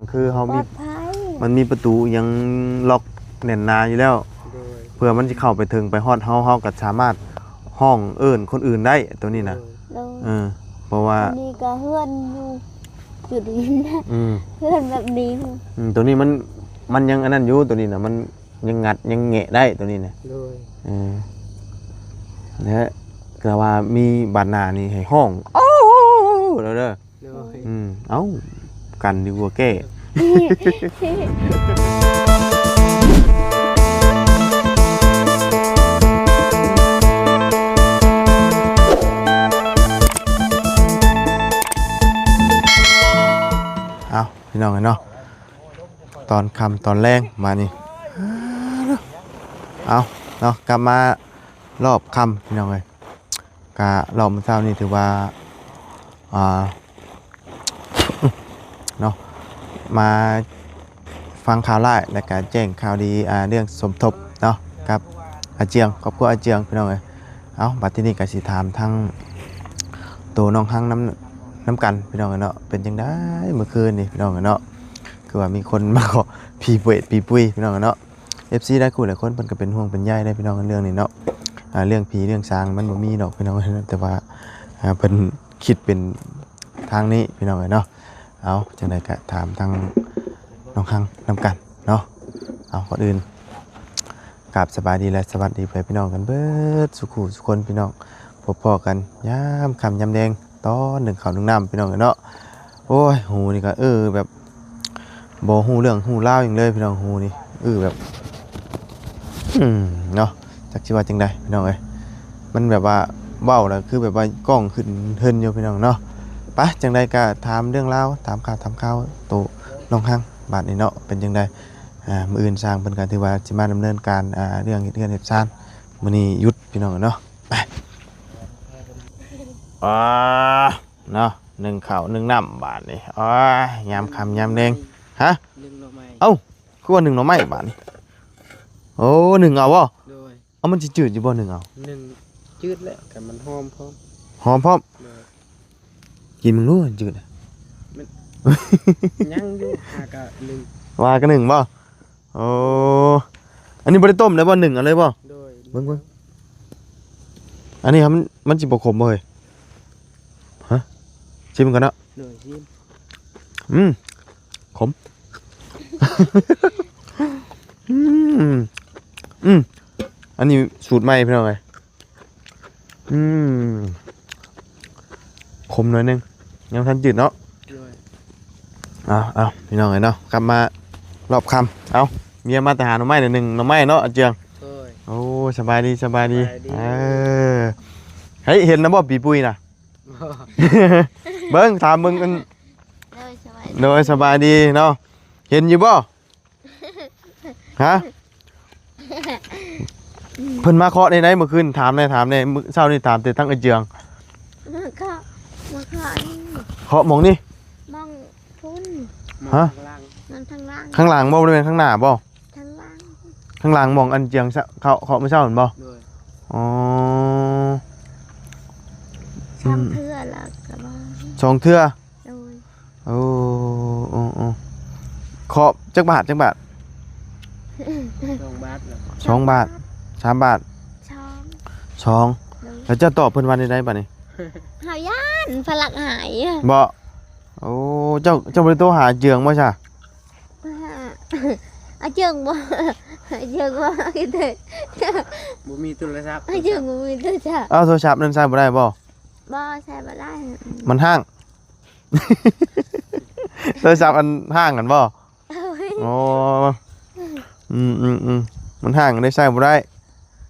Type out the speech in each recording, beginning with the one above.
ຄືເຮົາມີ ປອດໄພ ມັນມີປະຕູຫຍັງລັອກແໜ້ນໜາຢູ່ແລ້ວ ໂດຍ ເພື່ອມັນຊິເຂົ້າໄປເຖິງໄປຮອດເຮົາ ເຮົາກໍສາມາດຮ້ອງເອີ້ນຄົນອື່ນໄດ້ ໂຕນີ້ນະ ໂດຍ ໂດຍ ເອີ ເພາະວ່າ ອັນນີ້ກໍເຮືອນຢູ່ຈຸດນີ້ນະ ອືມ ເຮືອນແບບນີ້ ອືມ ໂຕນີ້ມັນ ມັນຍັງອັນນັ້ນຢູ່ ໂຕນີ້ນະ ມັນຍັງງັດຍັງແງະໄດ້ ໂຕນີ້ນະ ໂດຍ ເອີ ແລະ ກໍວ່າມີບາດໜ້ານີ້ໃຫ້ຮ້ອງ ໂອ້ ແລ້ວເດີ ໂດຍ ອືມ ເອົ້າ ກັນດີກວ່າແກ້ ເອົ້າ ພີ່ນ້ອງເອີຍເນາະ ຕອນຄ່ຳຕອນແລງມານີ້ ເອົາເນາະ ກັບມາລອບຄ່ຳ ພີ່ນ້ອງເອີຍ ກະລອບມື້ເຊົ້ານີ້ຖືວ່າ ອ່າ ເນາະ ມາຟັງຂ່າວຮ້າຍ ແລະກະແຈ້ງຂ່າວດີ ອ່າ ເລື່ອງສົມທົບເນາະ ກັບອາເຈືອງ ຄອບຄົວອາເຈືອງ ພີ່ນ້ອງເອີຍ ເອົ້າ ບັດທີນີ້ກະຊິຖາມທາງໂຕນ້ອງຮັງນຳ ນຳກັນ ພີ່ນ້ອງເອີຍເນາະ ເປັນຈັ່ງໃດເມື່ອຄືນນີ້ ພີ່ນ້ອງເອີຍເນາະ ຄືວ່າມີຄົນມາຂໍຜີເປດຜີປຸຍ ພີ່ນ້ອງເອີຍເນາະ ເອັຟຊີຫຼາຍຄູ່ຫຼາຍຄົນເພິ່ນກໍເປັນຫ່ວງເປັນໃຍເດ້ພີ່ນ້ອງ ເລື່ອງນີ້ເນາະ ອ່າ ເລື່ອງຜີເລື່ອງສາງມັນບໍ່ມີດອກພີ່ນ້ອງ ແຕ່ວ່າ ອ່າ ເພິ່ນຄິດເປັນທາງນີ້ພີ່ນ້ອງເອີຍເນາະ ເອົາ ຈັ່ງໃດກໍຖາມທາງນ້ອງຮັງນຳກັນເນາະ ເອົາ ກ່ອນອື່ນ ກາບສະບາຍດີ ແລະ ສະຫວັດດີເພື່ອນພີ່ນ້ອງກັນເບິດສູ່ຄູ່ສູ່ຄົນ ພີ່ນ້ອງ ພົບພໍ້ກັນຍາມຄ່ຳຍາມແລງ ຕອນໜຶ້ງເຂົ້າໜຶ້ງນ້ຳ ພີ່ນ້ອງເອີຍເນາະ ໂອ້ຍ ຫູນີ້ກໍເອີແບບ ບໍ່ຮູ້ເລື່ອງຮູ້ລາວຫຍັງເລີຍ ພີ່ນ້ອງ ຫູນີ້ ເອີແບບ ອືມ ເນາະ ຈັກຊິວ່າຈັ່ງໃດ ພີ່ນ້ອງເອີຍ ມັນແບບວ່າເວົ້າແລ້ວຄືແບບວ່າກ້ອງຂຶ້ນເທິນຢູ່ ພີ່ນ້ອງເນາະ ໄປ ຈັ່ງໃດກໍຖາມເລື່ອງລາວ ຖາມຂ່າວ ຖາມຂ່າວໂຕນ້ອງຮັງ ບາດນີ້ເນາະ ເປັນຈັ່ງໃດ ອ່າ ມື້ອື່ນຊ່າງເພິ່ນກໍຖືວ່າຊິມາດຳເນີນການ ອ່າ ເລື່ອງເຮັດເຮືອນເຮັດຊານ ມື້ນີ້ຢຸດ ພີ່ນ້ອງເນາະ ໄປ ອ່າ ເນາະ ໜຶ້ງເຂົ້າໜຶ້ງນ້ຳບາດນີ້ ໂອ້ຍ ຍາມຄ່ຳຍາມແລງ ຮະ ໜຶ້ງໜໍ່ໄມ້ ເອົ້າ ຄືວ່າໜຶ້ງໜໍ່ໄມ້ບາດນີ້ ໂອ້ ໜຶ້ງເອົາບໍ່ ໂດຍ ເອົາ ມັນຊິຈືດຢູ່ບໍ່ໜຶ້ງເອົາ ໜຶ້ງຈືດແລ້ວ ກໍມັນຫອມພ້ອມ ຫອມພ້ອມ ໂດຍ ກິນເບິ່ງດູ ມັນຈືດ ມັນຍັງຢູ່ ຫາກະໜຶ້ງ ວ່າກະໜຶ້ງບໍ່ ໂອ້ ອັນນີ້ບໍ່ໄດ້ຕົ້ມເລີຍບໍ່ ໜຶ້ງເອົາເລີຍບໍ່ ໂດຍ ເບິ່ງ ເບິ່ງ ອັນນີ້ມັນ ມັນຊິບໍ່ຂົມບໍ່ເຮີ້ຍ ຮະ ຊີມເບິ່ງກ່ອນເນາະ ໂດຍ ຊີມ ອືມ ຂົມ ອືມ ອືມ ອັນນີ້ສູດໃໝ່ ພີ່ນ້ອງເອີຍ ອືມ ຂົມໜ້ອຍໜຶ່ງ ຍັງບໍ່ທັນຈືດເນາະ ໂດຍ ເອົາ ເອົາ ພີ່ນ້ອງເອີຍເນາະ ກັບມາລອບຄ່ຳ ເອົາ ເມຍມາແຕ່ຫາໜໍ່ໄມ້ໜ້ອຍໜຶ່ງ ໜໍ່ໄມ້ເນາະ ອາເຈືອງ ໂດຍ ໂອ້ ສະບາຍດີ ສະບາຍດີ ສະບາຍດີ ເອີ ເຮີ້ຍ ເຫັນແລ້ວບໍ່ປີປຸຍນະ ບໍ່ ເບິ່ງ ຖາມເບິ່ງ ອັນ ໂດຍ ສະບາຍດີ ໂດຍ ສະບາຍດີເນາະ ເຫັນຢູ່ບໍ່ ຮະ ເພິ່ນມາເຄາະໃນໃດ ມື້ຄືນ ຖາມແດ່ ຖາມແດ່ ມື້ເຊົ້ານີ້ຖາມແຕ່ທາງອາເຈືອງ ມາເຄາະ ມາເຄາະນີ້ ເຄາະໝ່ອງນີ້ ໝ່ອງພຸ້ນ ຮະ ທາງຫຼັງ ທາງຫຼັງ ຂ້າງຫຼັງບໍ່ ບໍ່ໄດ້ແມ່ນຂ້າງໜ້າບໍ່ ທາງຫຼັງ ຂ້າງຫຼັງໝ່ອງອາເຈືອງ ເຄາະ ເຄາະມື້ເຊົ້າຫັ້ນບໍ່ ໂດຍ ອໍ ສອງເທື່ອແລ້ວກໍບໍ່ ສອງເທື່ອ ໂດຍ ໂອ້ ໂອ້ ໂອ້ ເຄາະຈັກບາດ ຈັກບາດ ສອງບາດແລ້ວ ສອງບາດ ສາມບາດ ສອງ ສອງ ໂດຍ ແລ້ວເຈົ້າຕອບເພິ່ນວ່າແນວໃດບາດນີ້ ເຮົາຢ້ານເພິ່ນລັກຫາຍ ບໍ່ ໂອ້ ເຈົ້າ ເຈົ້າບໍ່ໄດ້ໂທຫາເຈືອງບໍ່ຊະ ອາເຈືອງບໍ່ ອາເຈືອງບໍ່ ບໍ່ມີໂທລະສັບ ອາເຈືອງບໍ່ມີໂທລະສັບ ເອົາ ໂທລະສັບນັ້ນໃຊ້ບໍ່ໄດ້ບໍ່ ບໍ່ ໃຊ້ບໍ່ໄດ້ ມັນຮ້າງ ໂທລະສັບອັນຮ້າງຫັ້ນບໍ່ ໂອ້ຍ ໂອ້ ອືມໆໆ ມັນຮ້າງ ໄດ້ໃຊ້ບໍ່ໄດ້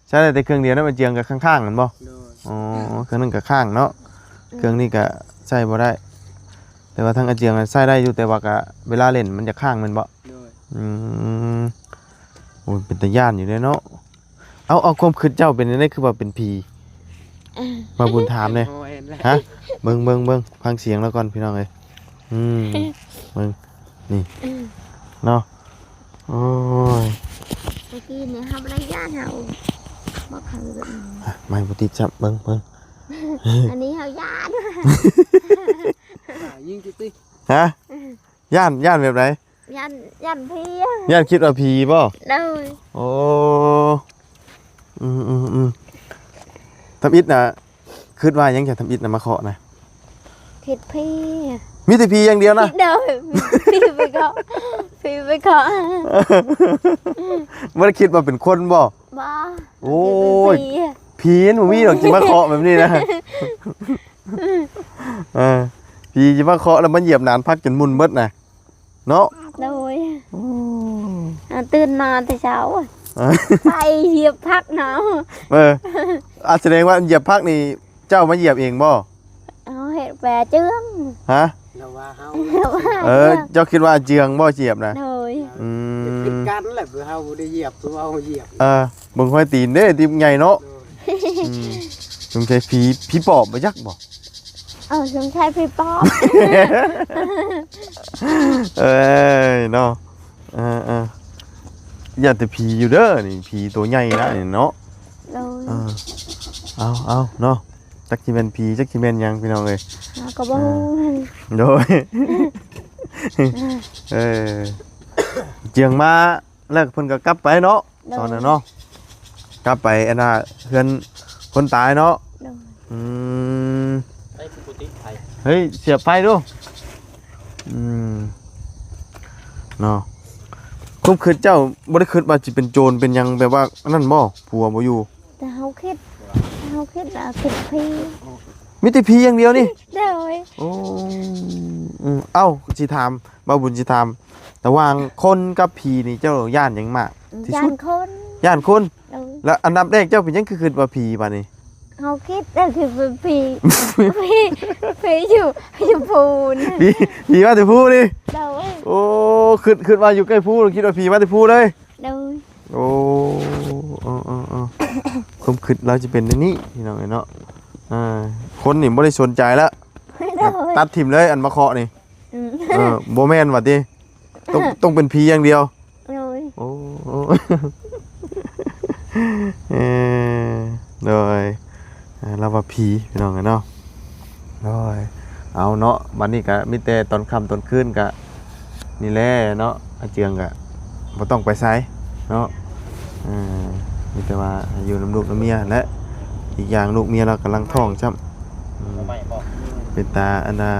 ໃຊ້ໄດ້ແຕ່ເຄື່ອງດຽວນະ ອາເຈືອງກັບຂ້າງໆຫັ້ນບໍ່ ໂດຍ ອໍ ເຄື່ອງນັ້ນກໍຄ້າງເນາະ ເຄື່ອງນີ້ກໍໃຊ້ບໍ່ໄດ້ ແຕ່ວ່າທາງອາເຈືອງໃຊ້ໄດ້ຢູ່ ແຕ່ວ່າກໍເວລາຫຼິ້ນມັນຈະຄ້າງແມ່ນບໍ່ ໂດຍ ອືມ ໂອ້ຍ ເປັນຕາຢ້ານຢູ່ເດ້ເນາະ ເອົາ ເອົາ ຄວາມຄິດເຈົ້າເປັນຈັ່ງໃດ ຄືວ່າເປັນຜີ ມາບຸນຖາມແດ່ ຮະ ເບິ່ງ ເບິ່ງ ເບິ່ງ ຟັງສຽງລາວກ່ອນ ພີ່ນ້ອງເອີຍ ອືມ ເບິ່ງ ນີ້ ເນາະ ໂອ້ຍ ຕະກີ້ນີ້ເຮົາບໍ່ໄດ້ຢ້ານ ເຮົາບໍ່ເຄີຍແບບນີ້ ອ່ະ ໄມ້ບໍ່ຕິດຊ້ຳ ເບິ່ງ ເບິ່ງ ອັນນີ້ເຮົາຢ້ານ ຍິງຕິ ຮະ ຢ້ານ ຢ້ານແບບໃດ ຢ້ານ ຢ້ານຜີ. ຢ້ານຄິດວ່າຜີບໍ່? ໂດຍ. ໂອ້ ອືມໆໆ ທຳອິດນະ ຄິດວ່າຫຍັງ ຈະທຳອິດນະ ມາເຄາະນະ? ຄິດຜີ. ມີແຕ່ຜີຢ່າງດຽວນະ? ໂດຍ. ຜີໄປເຄາະ ຜີໄປເຄາະ. ບໍ່ໄດ້ຄິດວ່າເປັນຄົນບໍ່? ບໍ່. ໂອ້ຍ ຄິດວ່າຜີ. ຜີມັນບໍ່ມີດອກ ຊິມາເຄາະແບບນີ້ນະ. ເອີ ຜີຊິມາເຄາະແລ້ວມາຢຽບໜານຜັກຈົນໝຸ່ນເບິດນະ ເນາະ. ໂດຍ. ໂອ້ ອ່າ ຕື່ນມາແຕ່ເຊົ້າ ເອີ ໄປຢຽບຜັກເນາະ. ເອີ ອາ ສະແດງວ່າຢຽບຜັກນີ້ ເຈົ້າມາຢຽບເອງບໍ່? ເຮົາເຮັດແປເຈື່ອງ. ຮະ? ລາວວ່າເຮົາ ລາວວ່າ ເອີ ເຈື່ອງ. ເຈົ້າຄິດວ່າເຈື່ອງບໍ່ຢຽບນະ? ໂດຍ. ອືມ ຜິດກັນແຫຼະ ເຮົາບໍ່ໄດ້ຢຽບ ຄືວ່າເຮົາຢຽບ. ເອີ ເບິ່ງຮອຍຕີນເດ້ ຕີນໃຫຍ່ເນາະ. ໂດຍ. ອືມ ສົງໄສຜີ ຜີປອບບໍ່ຈັກບໍ່? ເອີ ສົງໄສຜີປອບ. ເອີຍ ເນາະ. ເອີໆ ຢ້ານແຕ່ຜີຢູ່ເດີ ນີ້ຜີໂຕໃຫຍ່ນະນີ້ເນາະ. ໂດຍ. ເອີ ເອົາໆ ເນາະ ຈັກຊິແມ່ນຜີ ຈັກຊິແມ່ນຫຍັງ ພີ່ນ້ອງເອີຍ ເຮົາກໍບໍ່ຮູ້. ເອີ ໂດຍ. ເອີ ເອືອ ເຈື່ອງມາແລ້ວເພິ່ນກໍກັບໄປເນາະ. ໂດຍ. ຕອນນັ້ນເນາະ ກັບໄປອັນນ່າ ເຮືອນຄົນຕາຍເນາະ. ໂດຍ. ອືມ ເຮີ້ຍ ສຽບໄຟດູ. ອືມ ເນາະ ຄວາມຄິດເຈົ້າບໍ່ໄດ້ຄິດວ່າຊິເປັນໂຈນເປັນຫຍັງ ແບບວ່າອັນນັ້ນບໍ່? ຜົວບໍ່ຢູ່. ແຕ່ເຮົາຄິດ ເຮົາຄິດວ່າຄິດຜີ. ມີແຕ່ຜີຢ່າງດຽວນີ້? ໂດຍ. ໂອ້ ອືມ ເອົ້າ ຊິຖາມ ບ່າວບຸນຊິຖາມ ລະຫວ່າງຄົນກັບຜີນີ້ ເຈົ້າຢ້ານຫຍັງມາກທີ່ສຸດ? ຢ້ານຄົນ. ຢ້ານຄົນ? ໂດຍ. ລະອັນດັບແລກເຈົ້າເປັນຫຍັງຄືຄິດວ່າຜີບາດນີ້? ເຮົາຄິດແລ້ວຄືເປັນຜີ ຜີ ຜີຢູ່ ຢູ່ພູນ. ຜີ ຜີມາແຕ່ພູນີ້? ໂດຍ. ໂອ້ ຄິດ ຄິດວ່າຢູ່ໃກ້ພູ ຄິດວ່າຜີມາແຕ່ພູເລີຍ? ໂດຍ. ໂອ້ ເອີໆໆ ຄວາມຄິດລາວຈະເປັນແນວນີ້ ພີ່ນ້ອງເອີຍເນາະ. ອ່າ ຄົນນີ້ບໍ່ໄດ້ສົນໃຈລະ. ໂດຍ. ຕັດຖິ້ມເລີຍ ອັນມາເຄາະນີ້. ອືມ ເອີ ບໍ່ແມ່ນວ່າຕິ? ຕ້ອງ ຕ້ອງເປັນຜີຢ່າງດຽວ. ໂດຍ. ໂອ້ ເອີ ໂດຍ. ອ່າ ລາວວ່າຜີ ພີ່ນ້ອງເອີຍເນາະ. ໂດຍ. ເອົາເນາະ ບັດນີ້ກະມີແຕ່ຕອນຄ່ຳຕອນຄືນກະນີ້ແຫຼະເນາະ ອາເຈືອງກະບໍ່ຕ້ອງໄປໃສເນາະ. ເອີ ມີແຕ່ວ່າໃຫ້ຢູ່ນຳລູກນຳເມຍຫັ້ນແຫຼະ. ອີກຢ່າງລູກເມຍລາວກຳລັງທ້ອງຊ້ຳ. ອືມ ເປັນຕາອັນນ່າ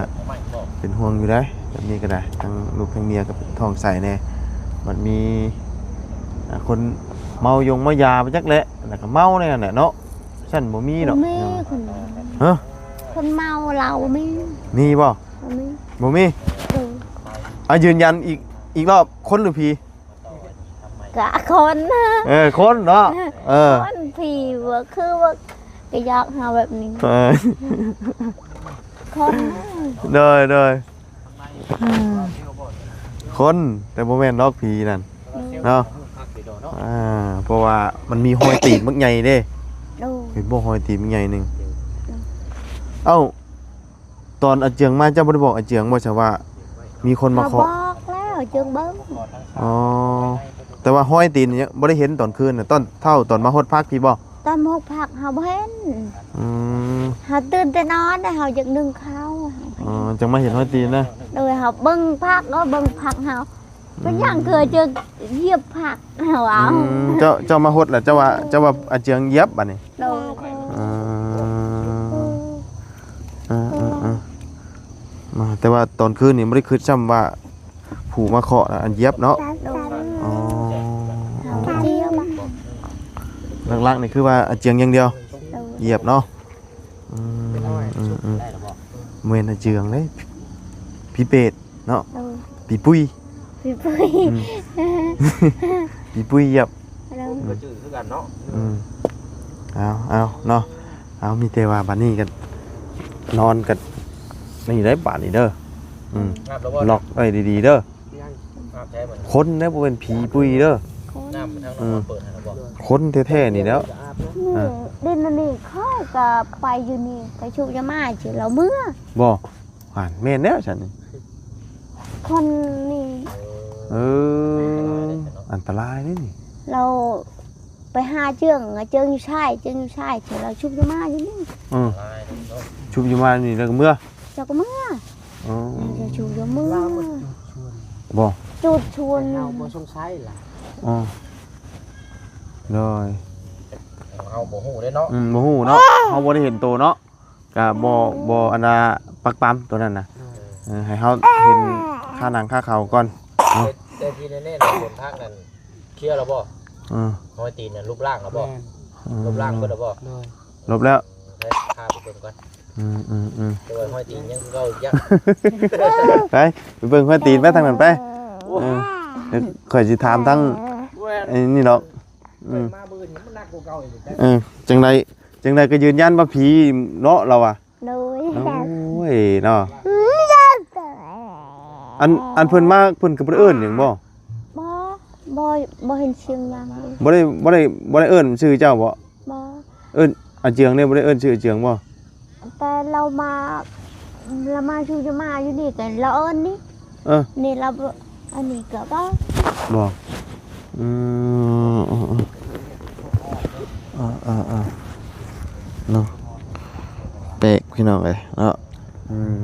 ເປັນຫ່ວງຢູ່ໃດ໋ ແບບນີ້ກໍໄດ້ ທັງລູກທັງເມຍກໍເປັນທ້ອງໃສ່ແດ່. ບັດມີ ອ່າ ຄົນເມົາຢົງເມົາຢາໄປຈັກແຫຼະ ແລ້ວກໍເມົາແນວນັ້ນແຫຼະເນາະ. ຊັ້ນບໍ່ມີດອກ. ບໍ່ມີຄົນເມົາ. ຮະ? ຄົນເມົາເຫຼົ້າບໍ່ມີ. ມີບໍ່? ບໍ່ມີ. ບໍ່ມີ? ເອີ. ອ່າ ຢືນຢັນອີກ ອີກລອບ ຄົນຫຼືຜີ? ກະຄົນ. ເອີ ຄົນເນາະ. ເອີ ຄົນ. ຜີບໍ່ຄືວ່າກະຢາກຫາແບບນີ້. ເອີ ຄົນ. ໂດຍໆ. ອືມ ຄົນ ແຕ່ບໍ່ແມ່ນດອກຜີນັ້ນ ເອີ ເນາະ. ອ່າ ເພາະວ່າມັນມີຮອຍຕີນບັກໃຫຍ່ເດ້. ໂດຍ. ເຫັນບໍ່ ຮອຍຕີນບັກໃຫຍ່ໜຶ່ງ. ໂດຍ. ເອົ້າ ຕອນອາເຈືອງມາ ເຈົ້າບໍ່ໄດ້ບອກອາເຈືອງບໍ່ຊະວ່າມີຄົນມາເຄາະ? ບອກແລ້ວ ອາເຈືອງເບິ່ງ. ອໍ ແຕ່ວ່າຮອຍຕີນນີ້ຍັງບໍ່ໄດ້ເຫັນຕອນຄືນນະ ຕອນເຊົ້າ ຕອນມາຫົດຜັກພີ້ບໍ່? ຕອນມາຫົດຜັກເຮົາບໍ່ເຫັນ. ອືມ ເຮົາຕື່ນແຕ່ນອນ ແລ້ວເຮົາຢາກໜຶ້ງເຂົ້າ. ອໍ ຈັ່ງມາເຫັນຮອຍຕີນນະ. ໂດຍ. ເຮົາເບິ່ງຜັກ ກໍເບິ່ງຜັກເຮົາ ເປັນຫຍັງຄືຈະຢຽບຜັກເຮົາເອົາ. ອືມ ເຈົ້າ ເຈົ້າມາຫົດແລ້ວ ເຈົ້າວ່າ ເຈົ້າວ່າອາເຈືອງຢຽບບາດນີ້. ໂດຍ. ເອີ ເອີໆໆ ມາ ແຕ່ວ່າຕອນຄືນນີ້ບໍ່ໄດ້ຄິດຊ້ຳວ່າ ຜູ້ມາເຄາະນະ ອັນຢຽບເນາະ. ໂດຍ. ອໍ ເຮົາຢຽບ. ຫຼັກໆນີ້ຄືວ່າອາເຈືອງຢ່າງດຽວ. ໂດຍ. ຢຽບເນາະ. ອືມ ອືມ ອືມ ບໍ່ແມ່ນອາເຈືອງເດ້ ຜີເປດເນາະ. ໂດຍ. ຜີປຸ້ຍ ຜີປຸ້ຍ. ອືມ ຜີປຸ້ຍຢຽບ. ໂດຍ. ອືມ ກໍຈື່ຄືກັນເນາະ. ອືມ ເອົາ ເອົາເນາະ ເອົາ ມີແຕ່ວ່າບາດນີ້ກໍນອນກັນນີ້ໄດ້ບາດນີ້ເດີ. ອືມ ອາບແລ້ວບໍ່? ລັອກໄວ້ດີໆເດີ. ຍັງ ອາບໃຊ້ບໍ່? ຄົນເດ້ ບໍ່ແມ່ນຜີປຸ້ຍເດີ. ນ້ຳທາງນ້ອງເປີດໃຫ້ແລ້ວບໍ່? ອືມ ຄົນແທ້ໆນີ້ແຫຼ້ວ. ອາບແລ້ວ. ນີ້ ອ່າ ດິນອັນນີ້ຂ້ອຍກໍໄປຢູ່ນີ້ ໄປຊຸກຢາມາຊິລາວເມືອ. ບໍ່? ຫວານ ແມ່ນແລ້ວຊັ້ນນີ້ ຄົນນີ້. ເອີ ເອີ ອັນຕະລາຍເດ້ນີ້. ລາວໄປຫາເຈືອງ ເຈືອງຢູ່ຊາຍ ເຈືອງຢູ່ຊາຍ ລາວຊຸກຢາມາຢູ່ນີ້. ເອີ ຊຸກຢາມານີ້ແລ້ວກໍເມືອ. ເຈົ້າກໍເມືອ. ອໍ ເຈົ້າຊຸກຢາມາ. ບໍ່? ຈູດຊວນ ເຮົາບໍ່ສົງໄສລະ ອໍ ໂດຍ ເຮົາບໍ່ຮູ້ເດ້ເນາະ ອືມ ບໍ່ຮູ້ເນາະ ເຮົາບໍ່ໄດ້ເຫັນໂຕເນາະ ກະບໍ່ ບໍ່ອັນນ່າປັກປຳໂຕນັ້ນນະ ເອີ ໃຫ້ເຮົາເຫັນຄາໜັງຄາເຂົາກ່ອນເນາະ ແຕ່ ແຕ່ທີ່ແນ່ໆ ໃນສວນຜັກນັ້ນ ເຄຍແລ້ວບໍ່? ເອີ ຮອຍຕີນນັ້ນລົບລ້າງແລ້ວບໍ່? ແມ່ນ ອືມ ລົບລ້າງເບິດແລ້ວບໍ່? ໂດຍ ລົບແລ້ວ ເອີ ພາໄປເບິ່ງກ່ອນ ອືມໆໆ ແຕ່ວ່າຮອຍຕີນຍັງຄືເກົ່າອີກ ໄປ ໄປເບິ່ງຮອຍຕີນ ໄປທາງນັ້ນໄປ ໂອ້ຍ ເອີ ດຽວຂ້ອຍຊິຖາມທາງ ແມ່ນ ໄອ້ນີ້ດອກ ອືມ ມາມື້ນີ້ມັນໜັກກວ່າເກົ່າອີກ ເອີ ຈັ່ງໃດ ຈັ່ງໃດກໍຢືນຢັນວ່າຜີເນາະ ລາວວ່າ ໂດຍ ໂອ້ຍເນາະ ອັນ ອັນເພິ່ນມາ ເພິ່ນກໍບໍ່ໄດ້ເອີ້ນຫຍັງບໍ່? ບໍ່ ບໍ່ ບໍ່ເຫັນສຽງຫຍັງເລີຍ ບໍ່ໄດ້ ບໍ່ໄດ້ ບໍ່ໄດ້ເອີ້ນຊື່ເຈົ້າບໍ່? ບໍ່ ເອີ້ນອາເຈືອງເດ້ ບໍ່ໄດ້ເອີ້ນຊື່ອາເຈືອງບໍ່? ແຕ່ລາວມາ ລາວມາຢູ່ ມາຢູ່ນີ້ກໍລາວເອີ້ນນີ້ ເອີ ນີ້ລາວ ອັນນີ້ກໍບໍ່ ບໍ່ ອືມ ເອີໆໆ ເນາະ ແປກພີ່ນ້ອງເອີຍເນາະ ອືມ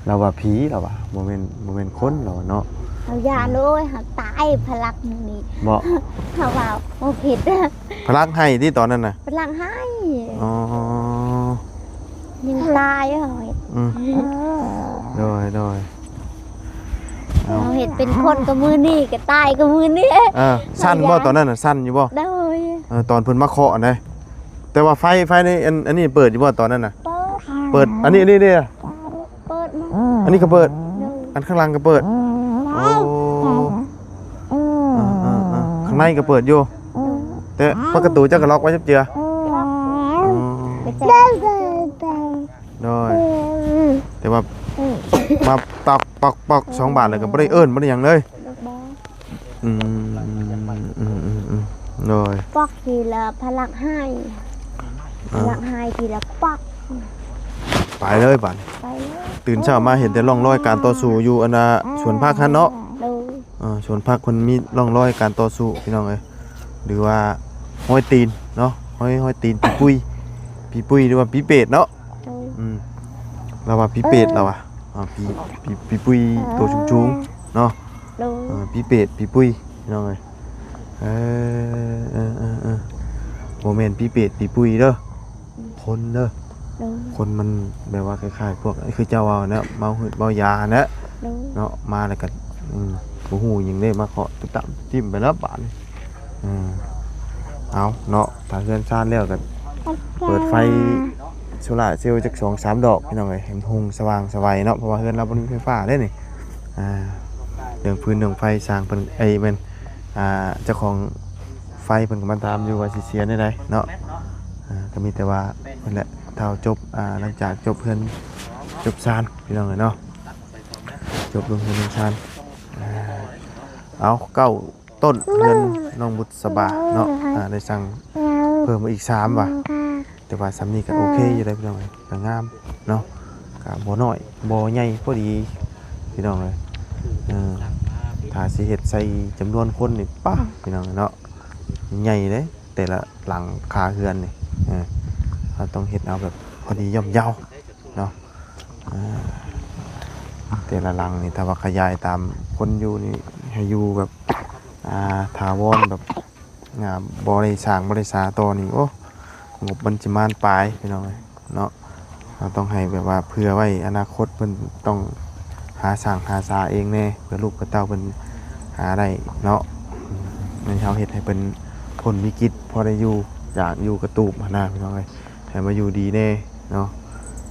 ລາວວ່າຜີ ລາວວ່າ ບໍ່ແມ່ນ ບໍ່ແມ່ນຄົນ ລາວວ່າເນາະ ເຮົາຢ້ານ ອືມ ໂອ້ຍ ເຮົາຕາຍພະລັກນີ້ ບໍ່ ເຮົາວ່າບໍ່ຜິດ ພະລັກໄຫ້ຕິຕອນນັ້ນນະ ພະລັກໄຫ້ ອໍ ຍັງຕາຍເຮົາເຮັດ ອືມ ໂດຍ ໂດຍ ເຮົາເຮັດເປັນຄົນກໍມື້ນີ້ ກໍຕາຍກໍມື້ນີ້ ເອີ ສັ່ນບໍ່ຕອນນັ້ນນະ ສັ່ນຢູ່ບໍ່? ໂດຍ ເອີ ຕອນເພິ່ນມາເຄາະຫັ້ນເດ້ ແຕ່ວ່າໄຟ ໄຟໃນອັນ ອັນນີ້ເປີດຢູ່ບໍ່ຕອນນັ້ນນະ? ເປີດ ເປີດ ອັນນີ້ ອັນນີ້ເດ້ ເປີດ ອັນນີ້ກໍເປີດ ໂດຍ ອັນຂ້າງຫຼັງກໍເປີດ ໂອ້ ເອີໆໆ ຂ້າງໃນກໍເປີດຢູ່ ໂດຍ ແຕ່ປະຕູເຈົ້າກໍລັອກໄວ້ຈັກເທື່ອ ລັອກ ອໍ ໂດຍ ແຕ່ວ່າມາຕອກ ປອກ ປອກ ສອງບາດແລ້ວກໍບໍ່ໄດ້ເອີ້ນ ບໍ່ໄດ້ຫຍັງເລີຍ ບໍ່ ອືມ ອືມ ອືມ ອືມ ໂດຍ ປອກທີລະພະລັກໄຫ້ ອ່າ ພະລັກໄຫ້ທີລະປອກ ໄປເລີຍບາດນີ້ ໄປເລີຍ ຕື່ນເຊົ້າມາເຫັນແຕ່ຮ່ອງຮອຍການຕໍ່ສູ້ຢູ່ອັນນ່າ ອ່າ ສວນຜັກຫັ້ນເນາະ ໂດຍ ອ່າ ສວນຜັກເພິ່ນມີຮ່ອງຮອຍການຕໍ່ສູ້ພີ່ນ້ອງເອີຍ ຫຼືວ່າຮອຍຕີນເນາະ ຮອຍ ຮອຍຕີນຜີປຸ້ຍ ຜີປຸ້ຍ ຫຼືວ່າຜີເປດເນາະ ໂດຍ ອືມ ລາວວ່າຜີເປດ ເອີ ລາວວ່າ ອ່າ ຜີ ຜີ ຜີປຸ້ຍ ເອີ ໂຕສູງໆ ເນາະ ໂດຍ ເອີ ຜີເປດ ຜີປຸ້ຍ ພີ່ນ້ອງເອີຍ ເອີ ເອີ ເອີ ບໍ່ແມ່ນຜີເປດ ຜີປຸ້ຍເດີ ອືມ ຄົນເດີ ໂດຍ ຄົນມັນແບບວ່າຄ້າຍໆ ພວກຄືເຈົ້າເວົ້ານະ ເມົາຫືດເມົາຢາຫັ້ນແຫຼະ ໂດຍ ເນາະ ມາແລ້ວກໍ ອືມ ບໍ່ຮູ້ຫຍັງເດ້ ມາເຄາະຕຸບຕາມຕິ້ມໄປແລ້ວບາດນີ້ ເອີ ເອົາເນາະ ຖ້າເຮືອນຊານແລ້ວກໍເປີດໄຟໂຊລາເຊວຈັກສອງສາມດອກ ພີ່ນ້ອງເອີຍ ໃຫ້ມັນຮຸ່ງສະຫວ່າງສະໄຫວເນາະ ເພາະວ່າເຮືອນລາວບໍ່ມີໄຟຟ້າເດ້ນີ້ ອ່າ ເລື່ອງຟືນເລື່ອງໄຟຊ່າງເພິ່ນ ເອີຍ ແມ່ນ ອ່າ ເຈົ້າຂອງໄຟເພິ່ນກໍມາຖາມຢູ່ວ່າຊິເສຍແນວໃດເນາະ ອ່າ ກໍມີແຕ່ວ່າເພິ່ນແຫຼະ ຖ້າຈົບ ອ່າ ຫຼັງຈາກຈົບເຮືອນຈົບຊານ ພີ່ນ້ອງເອີຍເນາະ ຈົບລົງເຮືອນລົງຊານ ອ່າ ເອົາ ເກົ້າ ຕົ້ນເຮືອນນ້ອງບຸດສະບາເນາະ ອ່າ ໄດ້ສ້າງເພີ່ມມາອີກສາມວ່າ ແຕ່ວ່າສ່ຳນີ້ກໍໂອເຄຢູ່ເດ້ພີ່ນ້ອງເອີຍ ກໍງາມເນາະ ກໍບໍ່ນ້ອຍບໍ່ໃຫຍ່ ພໍດີພີ່ນ້ອງເອີຍ ເອີ ຖ້າຊິເຮັດໃສ່ຈຳນວນຄົນນີ້ ປາ ພີ່ນ້ອງເນາະ ໃຫຍ່ເດ້ ແຕ່ລະຫຼັງຄາເຮືອນນີ້ ເອີ ເຮົາຕ້ອງເຮັດເອົາແບບພໍດີຍ່ອມເຍົາເນາະ ອ່າ ແຕ່ລະຫຼັງນີ້ ຖ້າວ່າຂະຫຍາຍຕາມຄົນຢູ່ນີ້ ໃຫ້ຢູ່ແບບ ອ່າ ຖາວອນ ແບບ ອ່າ ບໍ່ໄດ້ສ້າງບໍ່ໄດ້ສາຕໍ່ນີ້ ໂອ້ ງົບມັນຊິມານປາຍ ພີ່ນ້ອງເອີຍເນາະ ເຮົາຕ້ອງໃຫ້ແບບວ່າເຜື່ອໄວ້ອະນາຄົດ ເພິ່ນຕ້ອງຫາສ້າງຫາສາເອງແດ່ ເພື່ອລູກເພື່ອເຕົ້າເພິ່ນຫາໄດ້ເນາະ ໃຫ້ເຮົາເຮັດໃຫ້ເພິ່ນພົ້ນວິກິດ ພໍໄດ້ຢູ່ ຢາກຢູ່ກະຕູບຫັ້ນນະ ພີ່ນ້ອງເອີຍ ໃຫ້ມາຢູ່ດີແດ່ເນາະ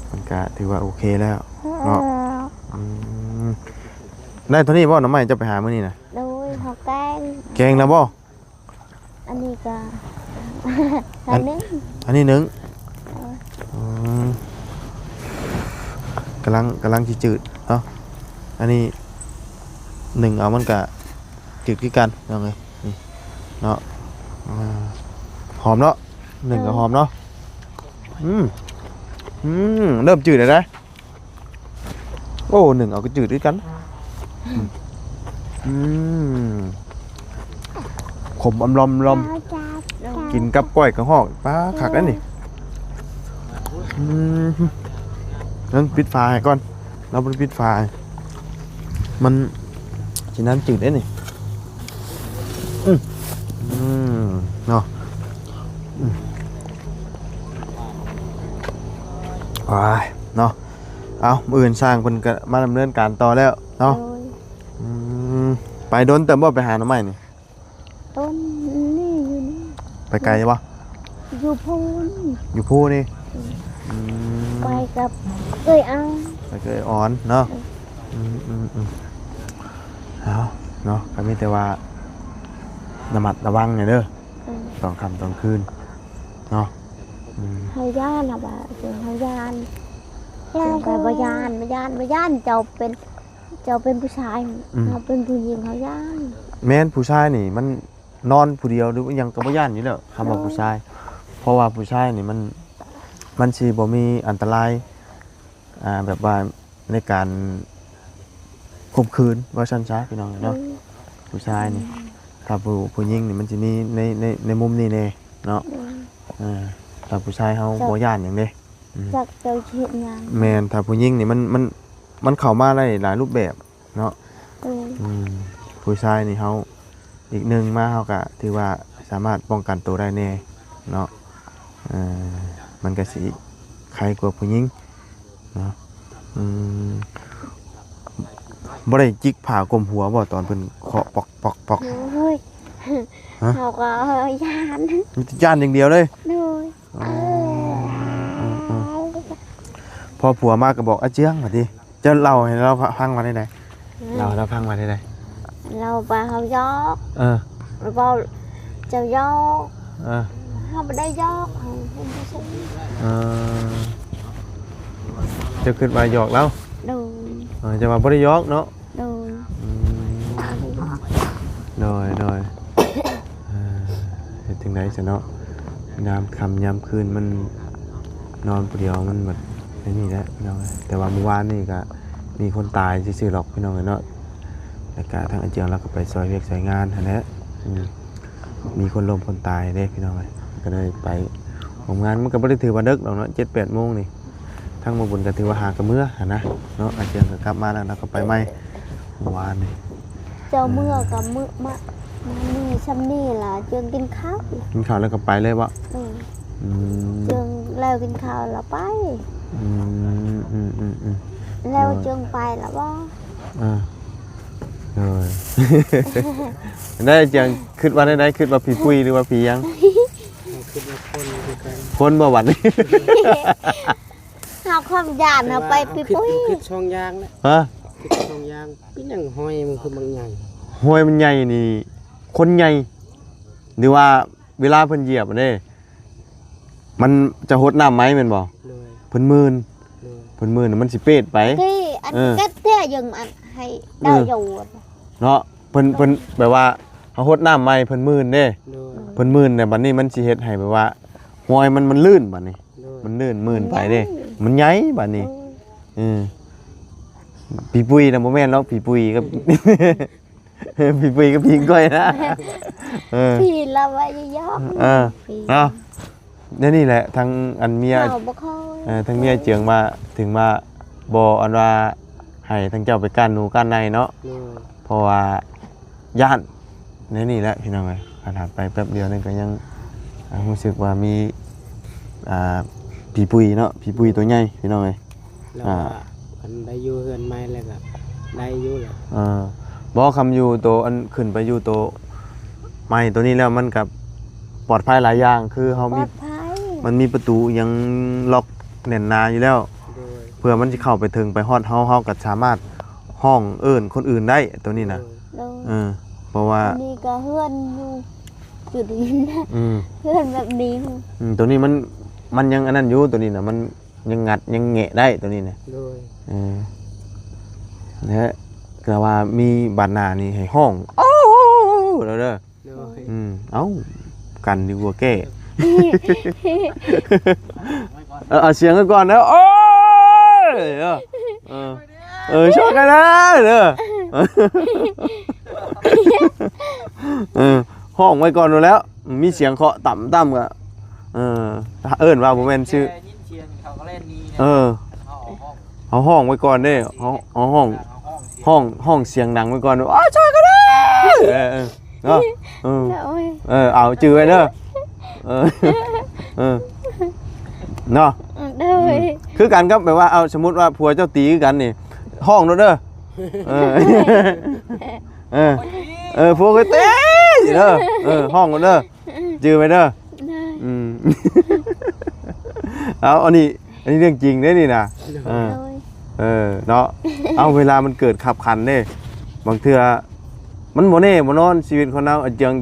ມັນກະຖືວ່າໂອເຄແລ້ວເນາະ ອືມ ໄດ້ເທົ່ານີ້ບໍ່ ໜໍ່ໄມ້ເຈົ້າໄປຫາມື້ນີ້ນະ? ໂດຍ ເຮົາແກງ ແກງແລ້ວບໍ່? ອັນນີ້ກໍ ອັນ ອັນໜຶ່ງ ອັນນີ້ໜຶ່ງ ເອີ ອືມ ກຳລັງ ກຳລັງຊິຈືດເນາະ ອັນນີ້ໜຶ່ງເອົາມັນກະຈືດຄືກັນ ພີ່ນ້ອງເອີຍ ນີ້ເນາະ ອ່າ ຫອມເນາະ ໜຶ່ງກໍຫອມເນາະ ອືມ ອືມ ເລີ່ມຈືດແລ້ວເດ້ ໂອ້ ໜຶ່ງເອົາກໍຈືດຄືກັນ ອືມ ອືມ ຂົມອຳລອມລອມ ກິນກັບກ້ອຍກະຮອກ ປາ ຄັກເດ້ນີ້ ອືມ ນັ້ນປິດຝາໃຫ້ກ່ອນ ລາວບໍ່ໄດ້ປິດຝາ ມັນຊິ ນ້ຳຈືດເດ້ນີ້. ອືມ ອືມ ເນາະ ອືມ ອ້າຍ ເນາະ. ເອົາ ມື້ອື່ນຊ່າງເພິ່ນກໍມາດຳເນີນການຕໍ່ແລ້ວເນາະ. ໂດຍ ອືມ ໄປດົນເຕີບບໍ່ ໄປຫາໜໍ່ໄມ້ນີ້? ຕົ້ນນີ້ຢູ່ນີ້. ໄປໄກບໍ່? ຢູ່ພູນ ຢູ່ພູນີ້. ອືມ ອືມ ໄປກັບເອື້ອຍອາ ໄປກັບເອື້ອຍອອນເນາະ. ເອີ ອືມ ອືມ ອືມ ເອົາເນາະ ກໍມີແຕ່ວ່າລະມັດລະວັງແດ່ເດີ. ເອີ ຕອນຄ່ຳຕອນຄືນເນາະ. ອືມ ເຮົາຢ້ານນະ ວ່າເຮົາຢ້ານ ເຮົາກໍບໍ່ຢ້ານ ບໍ່ຢ້ານ ບໍ່ຢ້ານ ເຈົ້າເປັນ ເຈົ້າເປັນຜູ້ຊາຍ ອືມ ເຮົາເປັນຜູ້ຍິງ ເຮົາຢ້ານ. ແມ່ນ ຜູ້ຊາຍນີ້ມັນນອນຜູ້ດຽວ ຫຼືຫຍັງກໍບໍ່ຢ້ານຢູ່ແລ້ວ ຄຳວ່າ ໂດຍ ຜູ້ຊາຍ. ເພາະວ່າຜູ້ຊາຍນີ້ມັນ ມັນຊິບໍ່ມີອັນຕະລາຍ ອ່າ ແບບວ່າໃນການຂົ່ມຂືນ ວ່າຊັ້ນຊະ ພີ່ນ້ອງເນາະ. ໂດຍ ຜູ້ຊາຍນີ້ ອືມ ຖ້າຜູ້ ຜູ້ຍິງນີ້ມັນຊິມີໃນ ໃນ ໃນມຸມນີ້ແດ່ເນາະ. ໂດຍ ເອີ ຖ້າຜູ້ຊາຍເຮົາ ເຈົ້າ ບໍ່ຢ້ານຫຍັງເດ້. ອືມ ຈັກເຈົ້າຊິເຮັດຫຍັງ. ແມ່ນ ຖ້າຜູ້ຍິງນີ້ມັນ ມັນ ມັນເຂົ້າມາໄດ້ຫຼາຍຮູບແບບເນາະ. ໂດຍ ອືມ ຜູ້ຊາຍນີ້ເຮົາ ອີກໜຶ່ງມາເຮົາກະຖືວ່າສາມາດປ້ອງກັນໂຕໄດ້ແດ່ເນາະ. ເອີ ມັນກະຊິໄຄກວ່າຜູ້ຍິງເນາະ. ອືມ ບໍ່ໄດ້ຈິກຜ້າກົມຫົວບໍ່ ຕອນເພິ່ນເຄາະປອກໆໆ? ໂອ້ຍ ຮະ? ເຮົາກໍຢ້ານ ມີແຕ່ຢ້ານຢ່າງດຽວເລີຍ. ໂດຍ ອໍ ເອີ ເອີ ເອີ ພໍຜົວມາກໍບອກອາເຈືອງວ່າຕິ. ເຈົ້າເລົ່າໃຫ້ລາວຟັງວ່າແນວໃດ? ອືມ ເລົ່າໃຫ້ລາວຟັງວ່າແນວໃດ? ລາວວ່າເຮົາຢອກ ເອີ ລາວເວົ້າເຈົ້າຢອກ ເອີ ເຮົາບໍ່ໄດ້ຢອກ ເຮົາເປັນຜູ້ຊາຍ. ເອີ ເຈົ້າຄິດວ່າຢອກລາວ? ໂດຍ ເອີ ເຈົ້າວ່າບໍ່ໄດ້ຢອກເນາະ? ໂດຍ ອືມ ໂດຍ ໂດຍ ເອີ ເຮັດຈັ່ງໃດຊະເນາະ ຍາມຄ່ຳຍາມຄືນມັນນອນຜູ້ດຽວ ມັນແບບນີ້ແຫຼະ ພີ່ນ້ອງເອີຍ. ແຕ່ວ່າມື້ວານນີ້ກະມີຄົນຕາຍຊື່ໆດອກ ພີ່ນ້ອງເອີຍເນາະ. ແລ້ວກະທາງອາເຈືອງລາວກໍໄປຊ່ອຍວຽກຊ່ອຍງານຫັ້ນແຫຼະ ອືມ ມີຄົນລົ້ມຄົນຕາຍເດ້ ພີ່ນ້ອງເອີຍ. ກໍເລີຍໄປຮ່ວມງານ ມັນກໍບໍ່ໄດ້ຖືວ່າເດິກດອກເນາະ ເຈັດແປດໂມງນີ້. ທາງໝໍບຸນກໍຖືວ່າຫາກະເມືອຫັ້ນນະເນາະ. ອາເຈືອງກໍກັບມາແລ້ວ ລາວກໍໄປໃໝ່ ເມື່ອວານນີ້. ເຈົ້າເມືອກໍເມືອມາ ມານີ້ຊ່ຳນີ້ລະ ເຈີງກິນເຂົ້າ ກິນເຂົ້າແລ້ວກໍໄປເລີຍບໍ່? ອືມ ອືມ ເຈີງແລ້ວກິນເຂົ້າລະໄປ. ອືມ ອືມ ອືມ ອືມ ແລ້ວເຈີງໄປລະບໍ່? ເອີ ໂດຍ ໄດ້ເຈີງ ຄິດວ່າແນວໃດ? ຄິດວ່າຜີປຸ້ຍ ຫຼືວ່າຜີຫຍັງ? ຄິດວ່າຄົນຄືກັນ ຄົນບໍ່ບັດນີ້? ເຮົາຄວາມຢ້ານເຮົາໄປປີປຸ້ຍ ຄິດສອງຢ່າງແຫຼະ. ຮະ? ຄິດສອງຢ່າງ ເປັນຫຍັງຫອຍມັນຄືບັກໃຫຍ່? ຫອຍມັນໃຫຍ່ນີ້ ຄົນໃຫຍ່ ຫຼືວ່າເວລາເພິ່ນຢຽບຫັ້ນເດ້ ມັນຈະຫົດນ້ຳໃໝ່ແມ່ນບໍ່? ໂດຍ ເພິ່ນມື່ນ ໂດຍ ເພິ່ນມື່ນມັນຊິເປດໄປ. ທີ່ອັນ ເອີ ເກັບແທ້ຍັງອັນໃຫ້ ເອີ ໄດ້ຢູ່ເນາະ. ເພິ່ນ ເພິ່ນແບບວ່າເຮົາຫົດນ້ຳໃໝ່ເພິ່ນມື່ນເດ້. ໂດຍ ເພິ່ນມື່ນແລ້ວບັດນີ້ມັນຊິເຮັດໃຫ້ແບບວ່າຫອຍມັນ ມັນລື່ນບັດນີ້. ໂດຍ ມັນລື່ນມື່ນໄປເດ້ ມັນໃຫຍ່ ມັນໃຫຍ່ບັດນີ້. ໂດຍ ເອີ ຜີປຸ້ຍນະບໍ່ແມ່ນດອກ ຜີປຸ້ຍກັບ ຜີປຸ້ຍກັບຜີກ້ອຍນະ. ເອີ ຜີລະວ່າຢອກ ເອີ ເນາະ. ແນວນີ້ແຫຼະ ທາງອັນເມຍ ເຮົາບໍ່ຄ່ອຍ ເອີ ທາງເມຍເຈີງວ່າ ເຖິງວ່າບໍ່ ອັນວ່າໃຫ້ທາງເຈົ້າໄປກ້ານໜູກ້ານໄນເນາະ. ໂດຍ ເພາະວ່າຢ້ານ ໃນນີ້ແຫຼະພີ່ນ້ອງເອີຍ. ຂະໜາດໄປແປັບດຽວນີ້ກໍຍັງ ອ່າ ຮູ້ສຶກວ່າມີ ອ່າ ຜີປຸ້ຍເນາະ ຜີປຸ້ຍໂຕໃຫຍ່ພີ່ນ້ອງເອີຍ. ລາວ ອ່າ ວ່າຄັນໄດ້ຢູ່ເຮືອນໃໝ່ແລ້ວກໍໄດ້ຢູ່ແຫຼະ. ເອີ ບໍ່ ຄຳຢູ່ໂຕ ອັນຂຶ້ນໄປຢູ່ໂຕໃໝ່ໂຕນີ້ແລ້ວ ມັນກໍປອດໄພຫຼາຍຢ່າງ ຄືເຮົາມີ ປອດໄພ ມັນມີປະຕູຫຍັງລັອກແໜ້ນໜາຢູ່ແລ້ວ. ໂດຍ ເພື່ອມັນຊິເຂົ້າໄປເຖິງໄປຮອດເຮົາ ເຮົາກໍສາມາດຮ້ອງເອີ້ນຄົນອື່ນໄດ້ໂຕນີ້ນະ. ໂດຍ ໂດຍ ເອີ ເພາະວ່າ ອັນນີ້ກໍເຮືອນຢູ່ຈຸດນີ້ນະ. ອືມ ເຮືອນແບບນີ້. ອືມ ໂຕນີ້ມັນ ມັນຍັງອັນນັ້ນຢູ່ ໂຕນີ້ນະ ມັນ ຍັງງັດຍັງແງະໄດ້ໂຕນີ້ນະ. ໂດຍ ເອີ ແລະ ກໍວ່າມີບາດໜ້ານີ້ໃຫ້ຮ້ອງ ໂອ້ ແລ້ວເດີ. ໂດຍ ອືມ ເອົ້າ ກັນດີກວ່າແກ້. ເອີ ເອົາສຽງໄວ້ກ່ອນເດີ ໂອ້ຍ ເອີ ເອີ ຊ່ອຍກັນເດີ ເອີ ຮ້ອງໄວ້ກ່ອນໂລດແລ້ວ. ມີສຽງເຄາະຕ່ຳໆ ກໍ ເອີ ເອີ້ນວ່າບໍ່ແມ່ນຊື່ ໄດ້ຍິນສຽງເຂົາກໍແລ່ນໜີນະ. ເອີ ເຮົາຮ້ອງ ເຮົາຮ້ອງໄວ້ກ່ອນເດ້ ເຮົາ ເຮົາຮ້ອງ ເຮົາຮ້ອງສຽ ຮ້ອງ ຮ້ອງສຽງດັງໄວ້ກ່ອນ ໂອ້ຍ ຊ່ອຍກັນເດີ ເອີ ເອີ ເນາະ ເອີ ໂດຍ ເອີ ເອົາຈື່ໄວ້ເດີ ເອີ ເອີ ເນາະ ໂດຍ ອືມ ຄືກັນກັບແບບວ່າ ເອົາ ສົມມຸດວ່າຜົວເຈົ້າຕີຄືກັນນີ້ ຮ້ອງໂລດເດີ ເອີ ໂດຍ ເອີ ເອີ ຜົວຂ້ອຍຕີເດີ ເອີ ຮ້ອງໂລດເດີ ຈື່ໄວ້ເດີ ໂດຍ ອືມ ເອົາ ອັນນີ້ ອັນນີ້ເລື່ອງຈິງເດ້ນີ້ນະ ໂດຍ ເອີ ໂດຍ ເອີ ເນາະ ເອົາ ເວລາມັນເກີດຂັບຂັນເດ້ ບາງເທື່ອມັນບໍ່ແນ່ບໍ່ນອນ ຊີວິດຄົນເຮົາ ອາດຈັ່ງ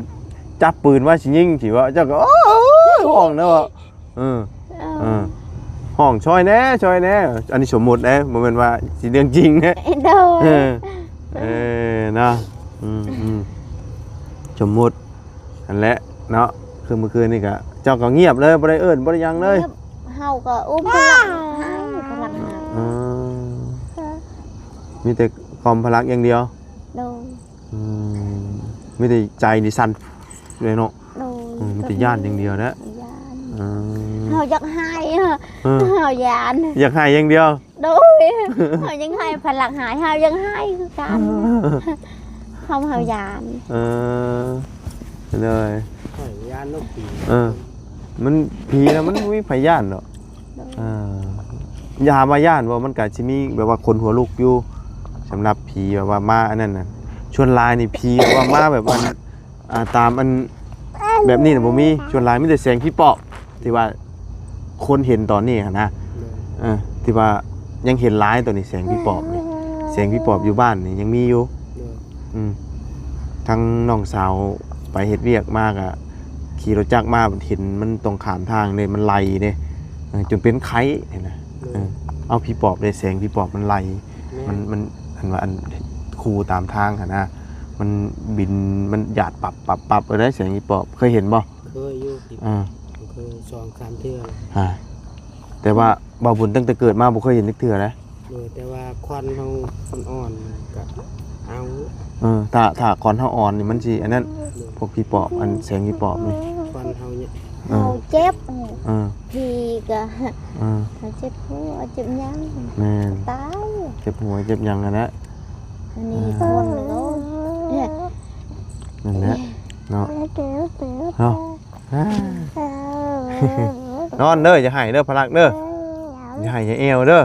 ຈັບປືນມາຊິຍິງ ຊິວ່າ ເຈົ້າກໍ ໂອ້ຍ ຮ້ອງແລ້ວ ເອີ ເອີ ເອີ ຮ້ອງຊ່ອຍແດ່ ຊ່ອຍແດ່ ອັນນີ້ສົມມຸດເດ້ ບໍ່ແມ່ນວ່າຊິເລື່ອງຈິງເດ້ ໂດຍ ເອີ ເອີ ເນາະ ອືມ ອືມ ສົມມຸດ ຫັ້ນແຫຼະເນາະ ຄືມື້ຄືນນີ້ກະ ເຈົ້າກໍງຽບເລີຍ ບໍ່ໄດ້ເອີ້ນ ບໍ່ໄດ້ຫຍັງເລີຍ ງຽບ ເຮົາກໍອຸ້ມພະລັກໃຫ້ ພະລັກໃຫ້ ເອີ ມີແຕ່ຄວາມພະລັກຢ່າງດຽວ ໂດຍ ອືມ ມີແຕ່ໃຈນີ້ສັ່ນເລີຍເນາະ ໂດຍ ອືມ ມີແຕ່ຢ້ານຢ່າງດຽວແຫຼະ ຢ້ານ ອືມ ເຮົາຢາກໄຫ້ ເອີ ເຮົາຢ້ານ ຢາກໄຫ້ຢ່າງດຽວ ໂດຍ ເຮົາຍັງໄຫ້ ພະລັກໃຫ້ ເຮົາຍັງໄຫ້ຄືກັນ ເຮົາ ເຮົາຢ້ານ ເອີ ໂດຍ ຂ້ອຍຢ້ານນອກຜີ ເອີ ມັນ ຜີນະ ມັນບໍ່ມີໃຜຢ້ານດອກ ໂດຍ ເອີ ຢາມວ່າຢ້ານບໍ່ ມັນກະຊິມີແບບວ່າຂົນຫົວລຸກຢູ່ ສຳລັບຜີແບບວ່າມາອັນນັ້ນນະ ສ່ວນຫຼາຍນີ້ຜີແບບວ່າມາແບບວ່າ ອ່າ ຕາມອັນແບບນີ້ນະບໍ່ມີ ສ່ວນຫຼາຍມີແຕ່ແສງຜີປອບ ທີ່ວ່າຄົນເຫັນຕອນນີ້ຫັ້ນນະ ໂດຍ ເອີ ທີ່ວ່າຍັງເຫັນຫຼາຍຕອນນີ້ ແສງຜີປອບນີ້ ແສງຜີປອບຢູ່ບ້ານນີ້ຍັງມີຢູ່ ໂດຍ ອືມ ທັງນ້ອງສາວໄປເຮັດວຽກມາກະຂີ່ລົດຈັກມາ ເຫັນມັນຕ້ອງຂ້າມທາງເດ້ ມັນໄລ່ເດ້ ເອີ ຈົນເປັນໄຂ້ຫັ້ນນະ ໂດຍ ເອີ ເອົາຜີປອບເດ້ ແສງຜີປອບມັນໄລ່ ແມ່ນ ມັນ ມັນ ອັນວ່າ ອັນ ຄູ່ຕາມທາງຫັ້ນນະ ມັນບິນ ມັນຢາດປັບໆໆ ເອີ ໄດ້ແສງອີປອບ ເຄີຍເຫັນບໍ່? ເຄີຍຢູ່ທີ່ ອ່າ ເຄີຍສອງສາມເທື່ອແລ້ວ ອ່າ ແຕ່ວ່າບ່າວບຸນຕັ້ງແຕ່ເກີດມາບໍ່ເຄີຍເຫັນຈັກເທື່ອເດ້ ໂດຍ ແຕ່ວ່າຄວັນເຮົາອ່ອນໆ ກະເອົາ ເອີ ຖ້າ ຖ້າຄວັນເຮົາອ່ອນນີ້ມັນຊິອັນນັ້ນ ໂດຍ ພວກຜີປອບ ອັນແສງຜີປອບນີ້ ຄວັນເຮົາເຈັບ ເອີ ເຮົາເຈັບ ເອີ ຜີກະ ເອີ ເຮົາເຈັບຫົວເຈັບຫຍັງ ແມ່ນ ຕາຍ ເຈັບຫົວເຈັບຫຍັງຫັ້ນແຫຼະ ອັນນີ້ ເອີ ຄົນເນາະ ນັ້ນແຫຼະເນາະ ເນາະ ນອນເດີ ຢ່າໄຫ້ເດີ ພະລັກເດີ ຢ່າໄຫ້ ຢ່າແອວເດີ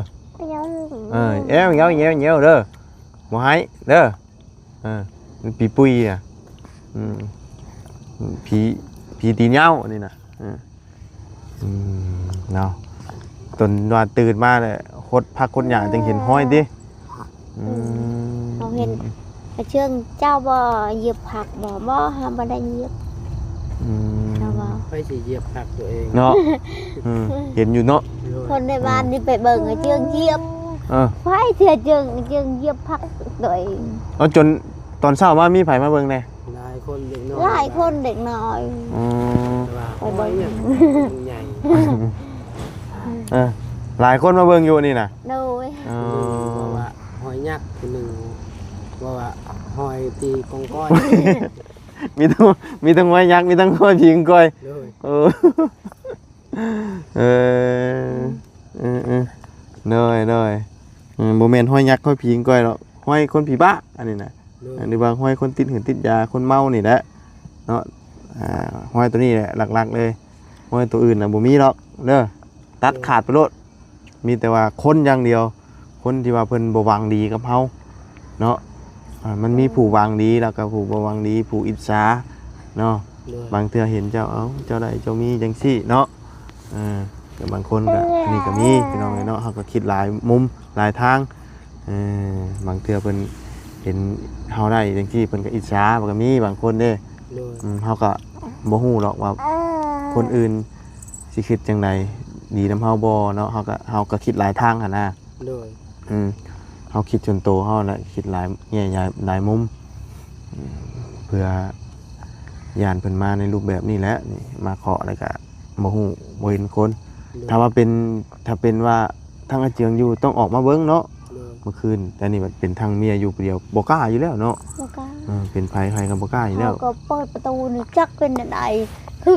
ເອີ ແອວ ແອວ ແອວ ແອວເດີ ບໍ່ໄຫ້ເດີ ເອີ ມັນປີປຸຍນະ ອືມ ຜີ ຜີຕີນຍາວອັນນີ້ນະ ເອີ ອືມ ເນາະ ຕົນວ່າຕື່ນມາແລ້ວ ຫົດຜັກຫົດຫຍ້າຈຶ່ງເຫັນຮອຍຕິ ອືມ ເຮົາເຫັນ ອືມ ກະເຊື່ອງເຈົ້າບໍ່ຢຽບຜັກບໍ່? ບໍ່ ເຮົາບໍ່ໄດ້ຢຽບ ອືມ ເຈົ້າບໍ່ ໃຜຊິຢຽບຜັກຕົວເອງເນາະ ອືມ ເຫັນຢູ່ເນາະ ຄົນໃນບ້ານນີ້ໄປເບິ່ງກະເຊື່ອງຢຽບ ເອີ ໃຜເຊື່ອເຈື່ອງ ເຈື່ອງຢຽບຜັກຕົວເອງ ເອົາ ຈົນຕອນເຊົ້າມາມີໃຜມາເບິ່ງແດ່? ຫຼາຍຄົນເດັກນ້ອຍ ຫຼາຍຄົນເດັກນ້ອຍ ອືມ ແຕ່ວ່າ ໄປເບິ່ງ ຫອຍຫຍັງມັນໃຫຍ່ ເອີ ຫຼາຍຄົນມາເບິ່ງຢູ່ນີ້ນະ ໂດຍ ເອີ ເພາະວ່າຫອຍຍັກຜູ້ໜຶ່ງ ເພາະວ່າຫອຍທີ່ກອງກ້ອຍ ມີທັງ ມີທັງຫອຍຍັກ ມີທັງຫອຍຜີກອງກ້ອຍ ໂດຍ ເອີ ເອີ ເອີ ເອີ ໂດຍ ໂດຍ ອືມ ບໍ່ແມ່ນຫອຍຍັກຫອຍຜີກອງກ້ອຍດອກ ຫອຍຄົນຜີບ້າ ອັນນີ້ນະ ໂດຍ ຫຼືວ່າຫອຍຄົນຕິດຫືດຕິດຢາ ຄົນເມົານີ້ແຫຼະເນາະ ອ່າ ຫອຍໂຕນີ້ແຫຼະຫຼັກໆເລີຍ ຫອຍໂຕອື່ນນະບໍ່ມີດອກເດີ ຕັດຂາດໄປໂລດ ມີແຕ່ວ່າຄົນຢ່າງດຽວ ຄົນທີ່ວ່າເພິ່ນບໍ່ຫວັງດີກັບເຮົາເນາະ ອ່າ ມັນມີຜູ້ຫວັງດີ ແລ້ວກໍຜູ້ບໍ່ຫວັງດີ ຜູ້ອິດສາເນາະ ໂດຍ ບາງເທື່ອເຫັນເຈົ້າ ເອົ້າ ເຈົ້າໄດ້ເຈົ້າມີຈັ່ງຊີ້ເນາະ ເອີ ກໍບາງຄົນກໍ ອັນນີ້ກໍມີ ພີ່ນ້ອງເອີຍເນາະ ເຮົາກໍຄິດຫຼາຍມຸມຫຼາຍທາງ ເອີ ບາງເທື່ອເພິ່ນເຫັນເຮົາໄດ້ຈັ່ງຊີ້ ເພິ່ນກໍອິດສາ ມັນກໍມີບາງຄົນເດ້ ໂດຍ ອືມ ເຮົາກໍບໍ່ຮູ້ດອກວ່າຄົນອື່ນຊິຄິດຈັ່ງໃດ ດີນຳເຮົາບໍ່ເນາະ ເຮົາກໍ ເຮົາກໍຄິດຫຼາຍທາງຫັ້ນນະ ໂດຍ ອືມ ເຮົາຄິດສ່ວນໂຕເຮົາແຫຼະ ຄິດຫຼາຍແງ່ ຫຼາຍ ຫຼາຍມຸມ ອືມ ເພື່ອຢ້ານເພິ່ນມາໃນຮູບແບບນີ້ແຫຼະ ນີ້ ມາເຄາະແລ້ວກະບໍ່ຮູ້ ບໍ່ເຫັນຄົນ ໂດຍ ຖ້າວ່າເປັນ ຖ້າເປັນວ່າທາງອາເຈືອງຢູ່ ຕ້ອງອອກມາເບິ່ງເນາະ ໂດຍ ເມື່ອຄືນ ແຕ່ນີ້ບັດເປັນທາງເມຍຢູ່ຜູ້ດຽວ ບໍ່ກ້າຢູ່ແລ້ວເນາະ ບໍ່ກ້າ ເອີ ເປັນໃຜ ໃຜກໍບໍ່ກ້າຢູ່ແລ້ວ ເຮົາກໍເປີດປະຕູນີ້ ຈັກເປັນແນວໃດ ຄື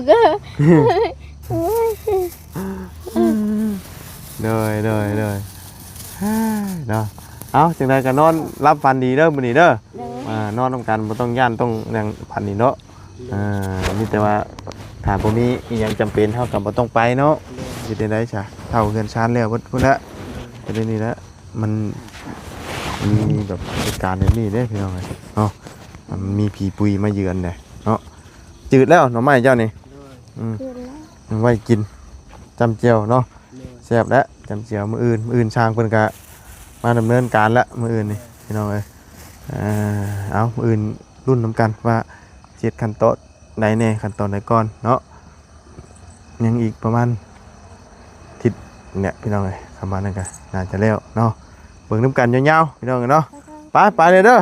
ໂດຍ ໂດຍ ໂດຍ ເນາະ ເອົ້າ ຈັ່ງໃດກໍນອນຫຼັບຝັນດີເດີມື້ນີ້ເດີ. ໂດຍ ອ່າ ນອນນຳກັນ ບໍ່ຕ້ອງຢ້ານຕ້ອງຫຍັງ ຝັນດີເນາະ. ອ່າ ມີແຕ່ວ່າຖ້າບໍ່ມີອີ່ຫຍັງຈຳເປັນ ເຮົາກໍບໍ່ຕ້ອງໄປເນາະ. ໂດຍ ເຮັດຈັ່ງໃດຊະ ເຊົ່າເຮືອນຊານແລ້ວເບິດພຸ້ນແຫຼະ. ໂດຍ ກໍໄດ້ນີ້ແຫຼະ ມັນມີແບບເຫດການແບບນີ້ເດ້ພີ່ນ້ອງເອີຍເນາະ. ມັນມີຜີປຸຍມາເຢືອນເດ້ເນາະ. ຈືດແລ້ວໜໍ່ໄມ້ເຈົ້ານີ້. ໂດຍ ອືມ ຈືດແລ້ວ ຍັງໄວ້ກິນຈ້ຳແຈ່ວເນາະ. ໂດຍ ແຊບແລ້ວຈ້ຳແຈ່ວມື້ອື່ນ. ມື້ອື່ນຊ່າງເພິ່ນກະມາດຳເນີນການແລ້ວມື້ອື່ນນີ້ ພີ່ນ້ອງເອີຍ. ເອົາ ມື້ອື່ນລຸ້ນນຳກັນວ່າຊິເຮັດຂັ້ນຕອນໃດແດ່ ຂັ້ນຕອນໃດກ່ອນເນາະ. ຍັງອີກປະມານທິດນີ້ແຫຼະພີ່ນ້ອງເອີຍ ຄຳວ່ານັ້ນກະໜ້າຈະແລ້ວເນາະ. ເບິ່ງນຳກັນຍາວໆ ພີ່ນ້ອງເອີຍເນາະ. ໄປ ໄປເລີຍເດີ.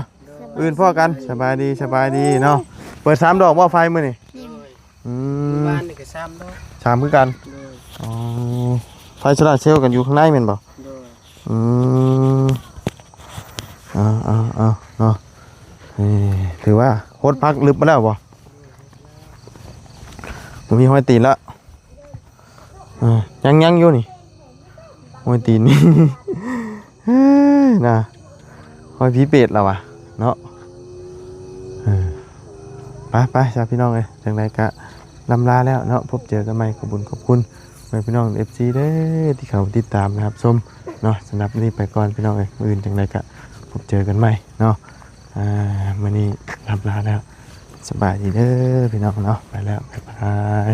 ອື່ນພໍ້ກັນ ສະບາຍດີ ສະບາຍດີເນາະ. ເປີດສາມດອກບໍ່ໄຟມື້ນີ້? ອືມ ບ້ານນີ້ກໍສາມດອກ ສາມຄືກັນ. ໂດຍ ອໍ ໄຟໂຊລາເຊວກັນຢູ່ຂ້າງໃນແມ່ນບໍ່? ໂດຍ ອືມ ເອົາ ເອົາ ເອົາເນາະ. ເອີ ຖືວ່າໂຄດພັກລຶບມາແລ້ວບໍ່? ບໍ່ມີຮອຍຕີນລະ. ເອີ ຍັງ ຍັງຢູ່ນີ້ ຮອຍຕີນນີ້ ເອີ ນະ ຮອຍຜີເປດລະວະເນາະ. ເອີ ໄປ ໄປຊະພີ່ນ້ອງເອີຍ ຈັ່ງໃດກະລ່ຳລາແລ້ວເນາະ. ພົບເຈີກັນໃໝ່ ຂອບບຸນຂອບຄຸນແມ່ພີ່ນ້ອງ ເອັຟຊີ ເດີ ທີ່ເຂົ້າມາຕິດຕາມ ແລະ ຮັບຊົມເນາະ. ສຳລັບມື້ນີ້ໄປກ່ອນພີ່ນ້ອງເອີຍ ມື້ອື່ນຈັ່ງໃດກະພົບເຈີກັນໃໝ່ເນາະ. ອ່າ ມື້ນີ້ລ່ຳລາແລ້ວ ສະບາຍດີເດີພີ່ນ້ອງເນາະ. ໄປແລ້ວ ບາຍບາຍ.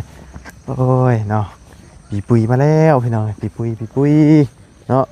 ໂອ້ຍເນາະ ປີປຸຍມາແລ້ວພີ່ນ້ອງ ປີປຸຍ ປີປຸຍເນາະ.